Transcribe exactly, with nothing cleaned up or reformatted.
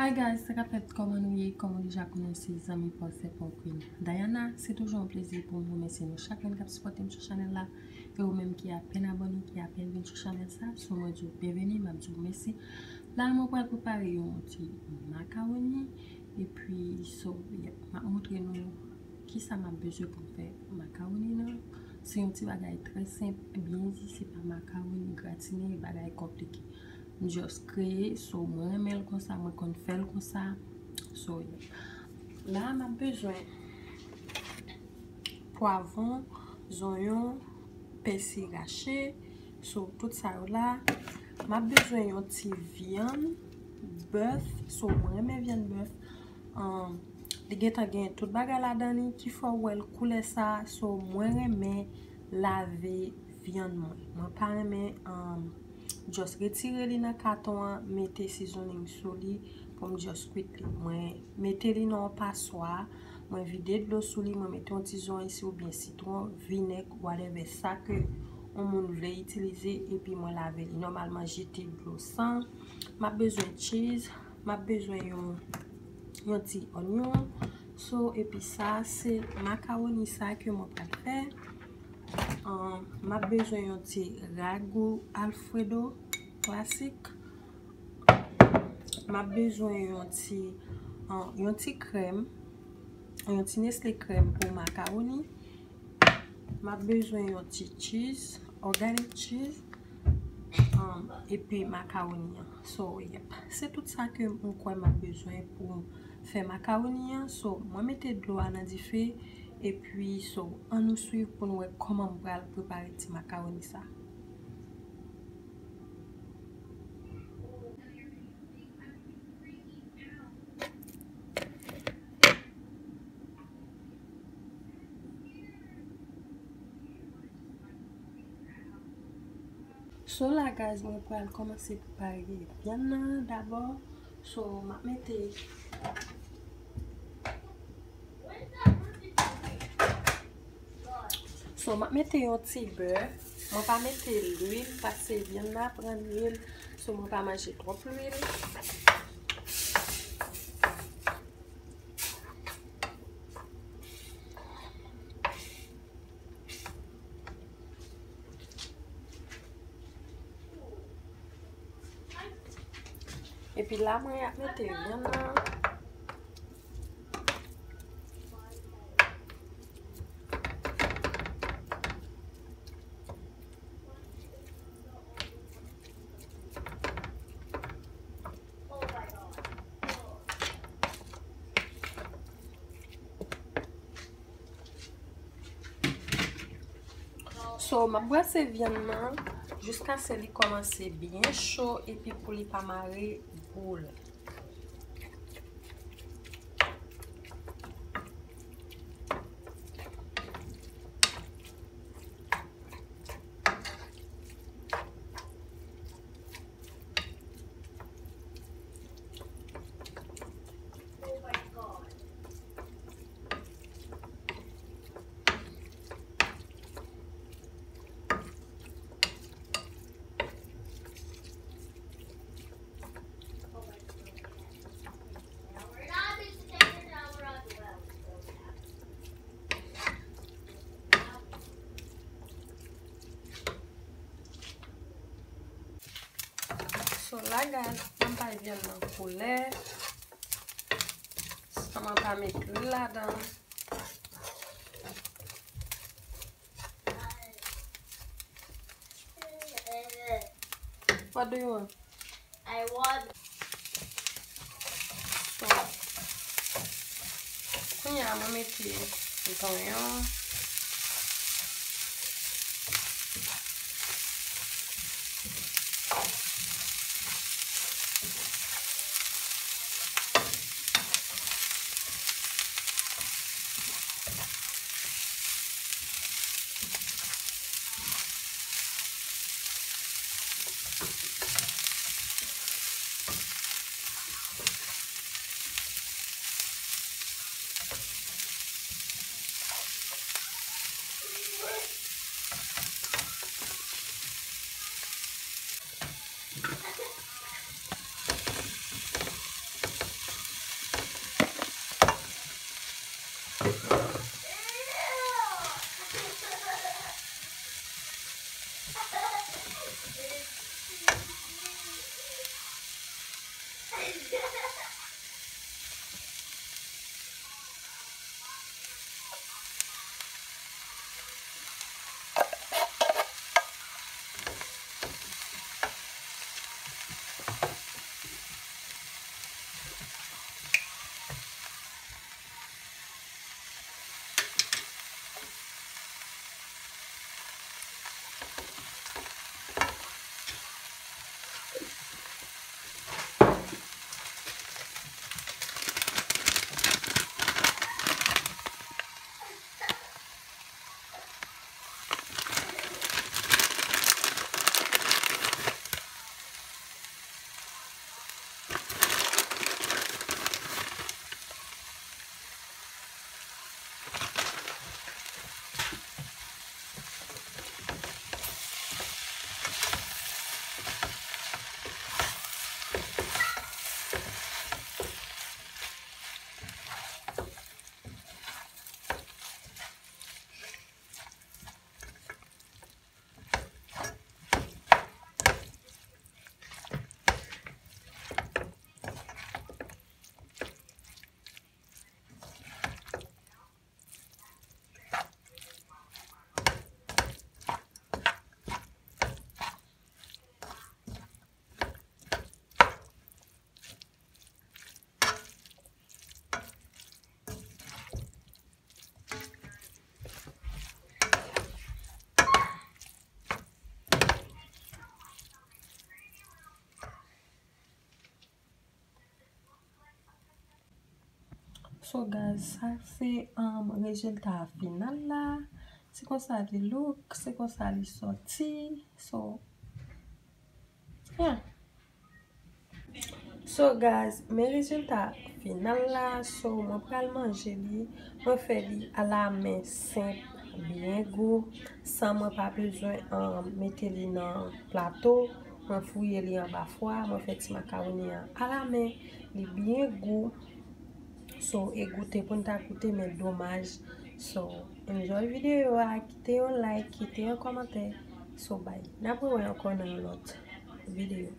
Hi guys, sa k ap fèt, kòman nou ye? Kòman nou deja konnen se zanmi pa w, sè pa w Queen Diana. Se toujou yon plezi pou m remèsye nou chak moun k ap sipòte m sou chanèl la. E ou menm ki apèn abòne, ki apèn vin sou chanèl sa, so mwen di w byenveni, m ap di w mèsi. La mwen pral prepare yon ti makawoni. Epi, so, yep, m ap montre nou kisa m ap bezwen pou m fè makawoni nan. Se yon ti bagay trè senp, byen di, se pa makawoni gratine, bagay konplike. M just kreye, so mwen renmen l konsa, mwen konn fè l konsa. So, yep. La, m ap bezwen pwavwon, zonyon, pèsi rache, so tout sa yo la. M ap bezwen yon ti vyann bèf, so mwen renmen vyann bèf. Ahn, li gentan gen tout bagay ladan li ki fè w wè l koulè sa, so mwen renmen lave vyann mwen. Mwen pa renmen, ahn, just retire li nan katon an, mete seasoning sou li pou m just kwit li. Mwen mete li nan yon paswa, mwen vide dlo sou li, mwen mete yon ti zonyon oubyen sitwon, vinèg, whatever, sa ke yon moun vle itilize, epi mwen lave li. Nòmalman, jete dlo san. M ap bezwen cheese, m ap bezwen yon, yon ti onyon. So, epi sa, se makawoni sa ke mwen pral fè. Ahn, m ap bezwen yon ti ragou Alfredo klasik. M ap bezwen yon ti, ahn, yon ti krèm, yon ti Nestlé krèm pou makawoni. M ap bezwen yon ti cheese, organic cheese, ahn, epi makawoni an. So, yep. Se tout sa ke m kwè m ap bezwen pou fè makawoni an. So, mwen mete dlo a nan dife, epi, so, ann nou swiv pou n wè kòman m pral prepare ti makawoni sa. So la, guys, mwen pral kòmanse prepare vyann nan dabò. So, m ap mete, so, m ap mete yon ti bè. Mwen pa mete lwil, paske vyann nan pran lwil. So, mwen pa manje twòp lwil. Epi la, mwen ap mete vyann nan. So, m ap brase vyann nan jiskaske li kòmanse byen cho epi pou li pa mare boul. So la, guys, m ap bay vyann nan koulè. San mwen pa met lwil ladan. What do you want? I want. So, kounye a, mwen mete zonyon. So guys, sa se, um, rezilta final la. Se konsa li look, se konsa li sòti. So, yeah. So guys, men rezilta final la. So mwen pral manje li. Mwen fè li alamen, senp, byen gou, san mwen pa bezwen, um, mete li nan plato. Mwen fouye li anba fwa, mwen fè ti makawoni an alamen. Li byen gou. So, e goute pou n ta goute, men domaj. So, enjoy videyo a, kite yon like, kite yon kòmantè. So, bye. N ap wè ankò nan yon lòt videyo.